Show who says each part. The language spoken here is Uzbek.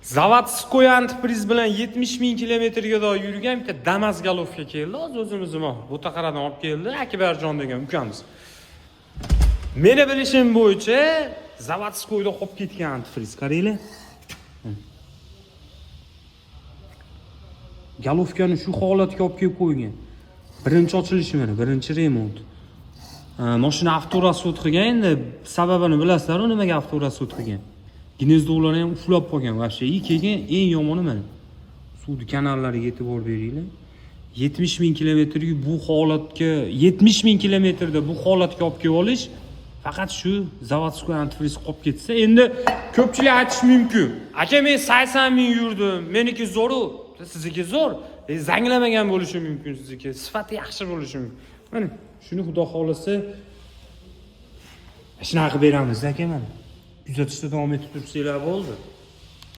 Speaker 1: Заводской антифриз bilan 70 ming kilometrga doir yurgan bitta Damas головка keldi. Hozir o'zimizni Bo'taqaradan olib keldi Akbarjon degan ukamiz. Meni bilishim bo'yicha заводской da qolib ketgan антифриз. Qaranglar. Головка ni shu holatga olib kelib qo'ygan. Birinchi ochilishi mana, birinchi remont. Mashina avtorasxod qilgan, endi sababini bilasizlar-ku, nimaga avtorasxod qilgan. Гнездо lari ham uflab qolgan вообще. И keyin eng yomoni mana. Suvni kanallariga e'tibor beringlar. 70 ming kilometrga bu holatga, 70 ming kilometrda bu holatga olib kelib olish faqat shu заводской антифриз qolib ketsa, endi ko'pchilik aytishi mumkin. Aka, men 80 ming yurdim, meniki zo'r-u. Sizniki zo'r. Zanglamagan bo'lishi mumkin sizniki. Sifati yaxshi bo'lishi mumkin. Mana shuni xudo xohlasa shunaqa qilib beramiz aka mana. Kuzatishda davom etib tursanglar bo'ldi.